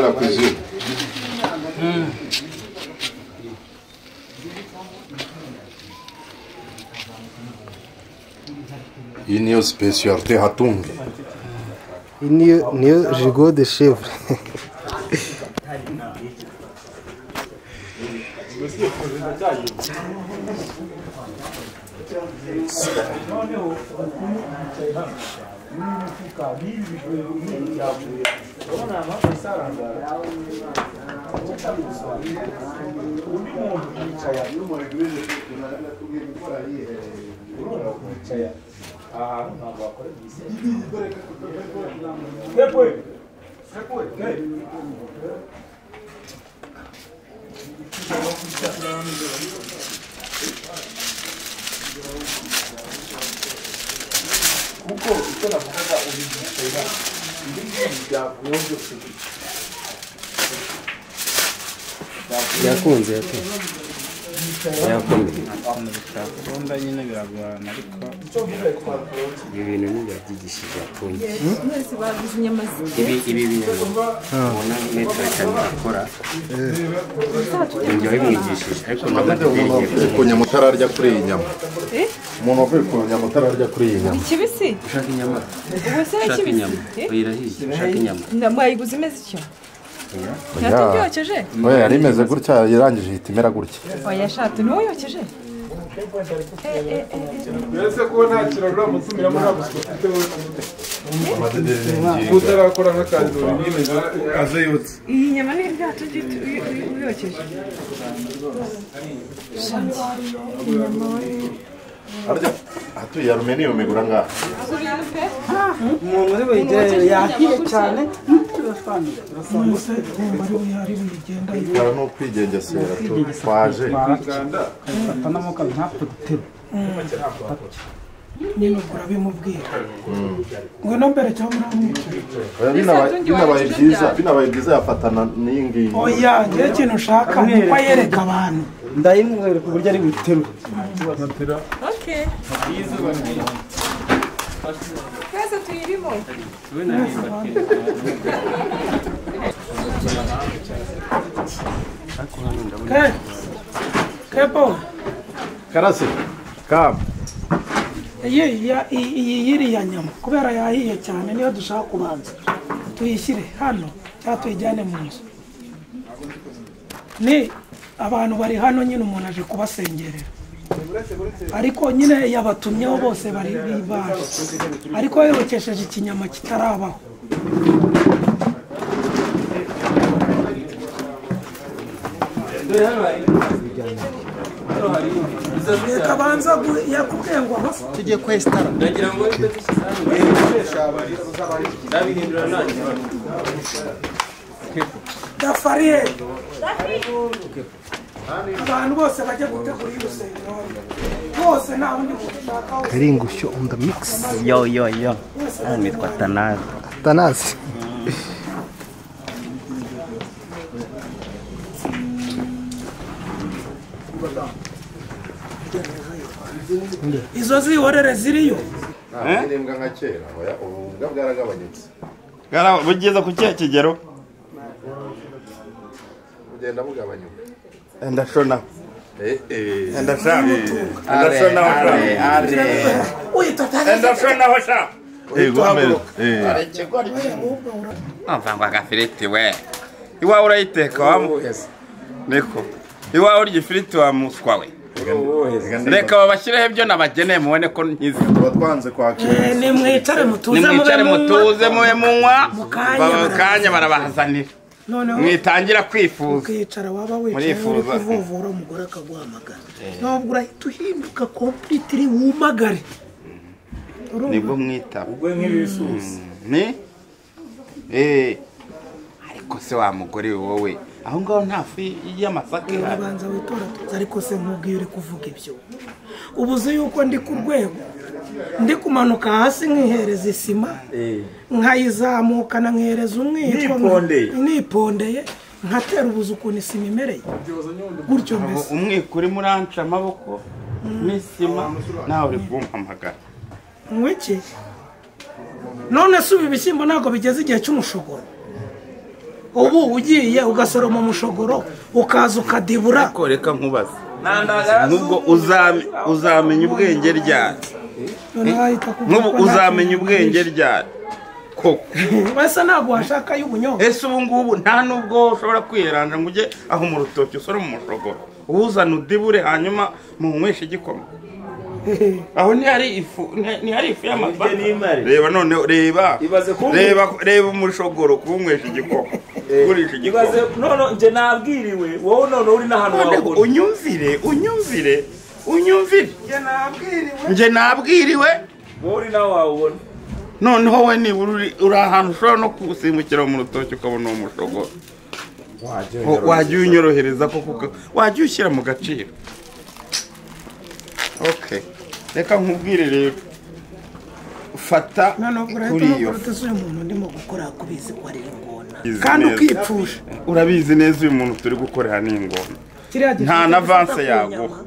de la cuisine. Iyi niyo spécialité Hatungi. Iyi niyo gigot de chèvre. Kuko icyo navugaga ubigisha ibi byavuyeho byose. Yakunze yakomeye gahunda nyine biragorana ariko ibi bintu ntibyagigishije Hatungi. Ibi bintu ubona metero cyane akora ibyo bimwigishije ariko umuntu wavuye ku nyama utararya kuri iyi nyama. Umuntu wavuye ku nyama utararya kuri iyi nyama. Ikibisi? Ushaka inyama? Ubu se ikibisi? Irahiye. Ushaka inyama? Mwayiguze imeze ityo? Ntabwo yokeje? Oya yari imeze gutya irangije ihita imera gutya. Oya shatu niwo yokeje? Mbese ko nta kiraro uramutumiramo nta buswa ufite wowe utarakora nk'akazi nyine aze yotse. Iyi nyama ni ibyacu uyokeje. Arya hatuye aluminium igura ngaha. Umuntu uri buyigere yahiye cyane. Bitwara no kwigengesera twaje nyine ubwo urabimubwira ngwino mbere cyangwa uramwica. Binabaye byiza yafatana n'iyi ngiyi. Oya ngewe ikintu ushaka ni uko ayereka abantu. Ndayimwereka uburyo ari buterure. Twese tuyirimo. Kepo Karasi kam iyi yiriya nyama kubera yahiye cyane niyo dushaka kubanza tuyishyire hano cyangwa tuyijyane mu nzu. Ni abantu bari hano nyine umuntu aje kubasengerera ariko nyine yabatumyeho bose bari baje ariko yokesheje ikinyama kitarabaho. Kabanza yakubwiye ngo aho tugiye kwesitara ndagira ngo ndabihindura nanjye dafariye abantu bose bajya gutegura urusengero bose nta wundi gushaka. Karingushyo on the mix. Yo yo yo. Nitwa Tanazi. Tanazi. Izo zihorere ziriyo. Nta n'imbwa nka kera oya ubu bwa bwaragabanyutse. Bugeze ku kihe kigero? Bugenda bugabanyuka. Ndashona. Ndashona. Ndashona. Ndashona hosha. Amva agafiriti we. Iwawe urayiteka wamuheza. Niko. Iwawe urya ifiriti wa muswa we. Reka babashyireho ibyo nabageneye mubone ko nkize. Tuba twanze kwakira. Nimwicare mutuze nimwicare mutuze mube munywa. Mu kanya barabahazanira. Mwitangira kwifuza. Ukicara waba wicaye uri kuvuvura umugore akaguhamagara. Nubwo urahita uhinduka completely wumagare. Nibwo mwita. Ubwo nk'ibisusa. Ni? Ariko se wa mugore wowe aho ngaho nta fi y'amasaka ihari. Ubanza witora ariko se nkubwiye uri kuvuga ibyo. Ubuze yuko ndi ku rwego ndi kumanuka hasi nkihereza isima nkayizamukana nkihereza umwitwa nipondeye nkatera ubuze ukuntu isima imereye gutyo mbese umwiko uri muranca amaboko n'isima nawe uri kumpamagara ngwiki. None se ubu ibishyimbo ntabwo bigeze igihe cy'umushogoro. Ubu ugiye ugasoroma umushogoro ukaza ukadibura. Ariko reka nkubaze, nubwo uzamenya ubwenge ryari? Nubwo uzamenya ubwenge ryari koko? Wese ntabwo washaka y'ubunyobwa. Ese ubu ngubu nta nubwo ushobora kwiranja ngo ujye aho mu rutoki usoroma umushogoro uwuzana udibure hanyuma munyweshe igikoma? Aho ntihari ifu, ntihari ifu y'amata. Reba noneho, reba reba reba umushogoro kuwunywesha igikoma, kugurisha igikoma. None nje nabwiriwe wowe none uri n'ahantu wawe. Unyumvire, unyumvire, unyumvire. Nje nabwiriwe wowe uri nawe wawubona. Noneho we nibura uri ahantu ushobora no kuwusimbukira mu rutoki ukabona uwo mushogoro, wajya unyorohereza koko, wajya ushyira mu gaciro. Okay, reka nkubwire rero, fata kuri iyo umuntu ndimo gukora kubizi ko ari ingona kandi ukipfusha. Urabizi neza uyu muntu turi gukorera ni ingona, nta na avance yaguha.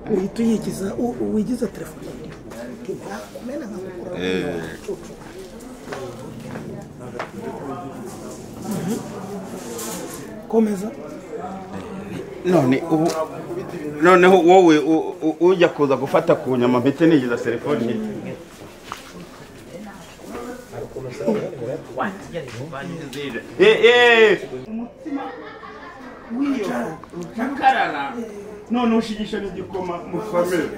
Uhita uyigiza, wigiza telefone. Komeza. None ubu noneho wowe ujya kuza gufata ku nyama mpite nigiza telefone. Umutsima w'iyo none ushigisha n'igikoma musomere.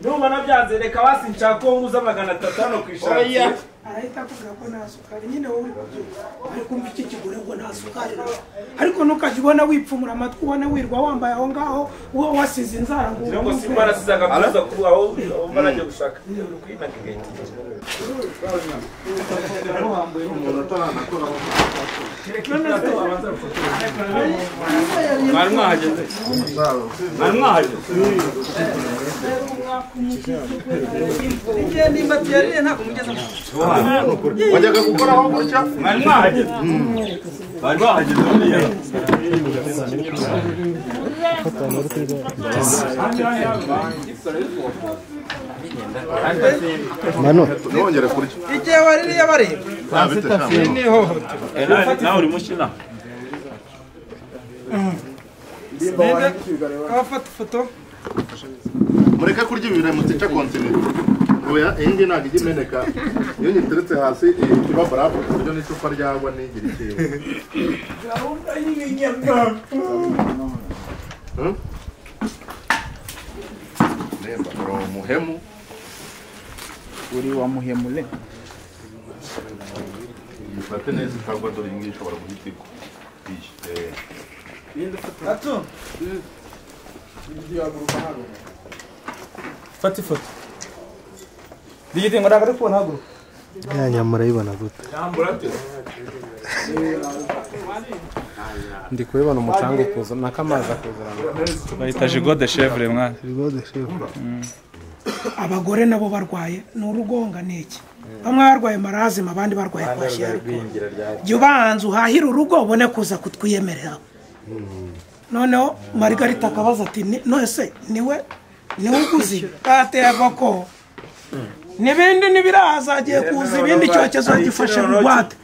Ndumva nabyanze, reka basi nshaka ko nguza 300 hano ku ishati. Arahita akubwira ko nta sukari nyine wowe uri kubyumva, ari kumva iki kigore ngo nta sukari, ariko ntukajya ubona wipfumura amatwi, ubona wirwa wambaye aho ngaho uwo wasize inzara ngo ngo simba arasize agatuza ku aho barajya gushaka. Mwari mwahageze, mwari mwahageze. Wajyaga gukoraho gutya? Mwari mwahageze, mwari mwahageze buriya. Manu nongere kurya. Igihe waririye bareba. Nawe uri mushina. Abafata ifoto. Mureke kurya ibintu mutica kontinent. Oya, iyi ngiyi ntabwo ijya imeneka. Iyo nyiteretse hasi iba barafu ku buryo n'icupa ryagwa ntigira ikintu. Gahunda y'ibinyama. Reba, uri umuhemu. Uri wa muhemule. Yifate neza itagwa, dore iyi ngiyi ishobora guhita igwa. Atu. Fata ifoto. Digite ngo ntabwo ari kubona haguruka. Ya nyama urayibona gute? Ndi kubibona umucanga ukuza n'akamazi akuzana. Bayita jigo de chèvre mwana. Jigo de chèvre. Abagore nabo barwaye ni urugonga niki? Bamwe barwaye marazima abandi barwaye kwashiya. Jya ubanza uhahira urugo ubone kuza kutwiyemerera. Noneho Margarita akabaza ati none niwe niwe uguze atega ko nibindi nibiraza agiye kuza ibindi cyokezo gifashe bugwate.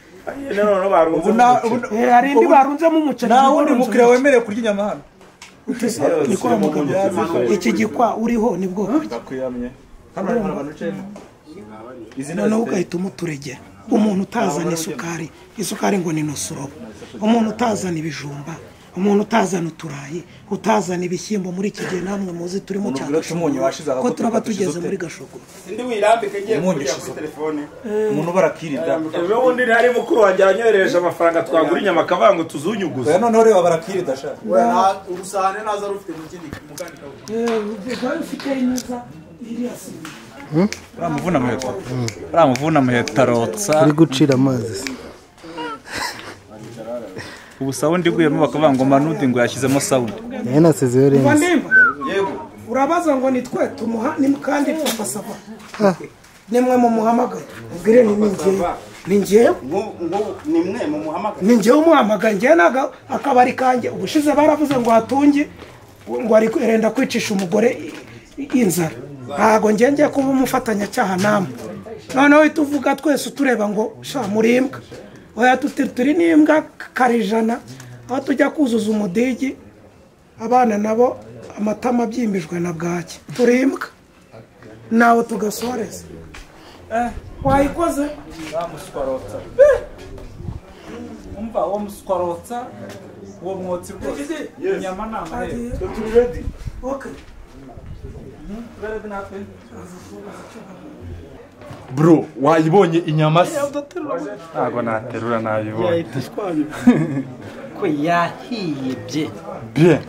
Hari indi barunzemo umuceri. Nta wundi mukiriya wemerewe kurya inyama hano. Iki gikwa uriho nibwo noneho ugahita umuturegera. Umuntu utazana isukari, isukari ngo ni nusurobo, umuntu utazana ibijumba, umuntu utazana uturayi, utazana ibishyimbo muri iki gihe namwe muzi turimo cyane ko turaba tugeze muri gashogoro. Sindi wirambike ngiye kujya kuri telefone. Umuntu barakirida. Ejo bundi hari mukuru wanjye yanyoherereje amafaranga twagura inyama akavuga ngo tuzunyuguze. Oya noneho reba barakirida sha. Oya urusahane naza rufite mu kindi mukandi kabuye. Ufite neza iriya sima. Uramuvuna muheto. Uramuvuna muheto arotsa. Uri gucira amazi. Ubu sawundi iguyemo bakavuga ngo Manudi ngo yashyizemo sawundi. Nayo nasizeyo renze. Yego. Urabaza ngo ni twe tumuha ni kandi Papa Sava. Nimwe mu muhamagaye. Ubwire ni njye. Ni njye ni mwe mu muhamagaye. Ni njye umuhamagaye njye naga akabari kanjye ubushize baravuze ngo hatunge ngo ari renda kwicisha umugore inzara. Ntago njye ngiye kuba umufatanyacyaha namwe. Noneho tuvuga twese tureba ngo sha murimbwa. Oya turi n'imbwa karijana aho tujya kuzuza umudigi abana nabo amatama abyimbijwe na bwaki turi imbwa nawe tugasoreza. Wayikoze muswarotsa umva uwo muswarotsa uwo mwotsi rwose inyama ni amahera. Turi ready. Okay. Ready natwe. Bro, wayibonye inyama se? Ntago naterura nabibonye. Ko yahiye bye. Bien.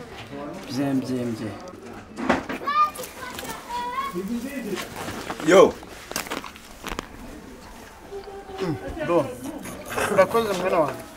Bye bye bye. Yo. Bro. Urakoze mwana wanjye.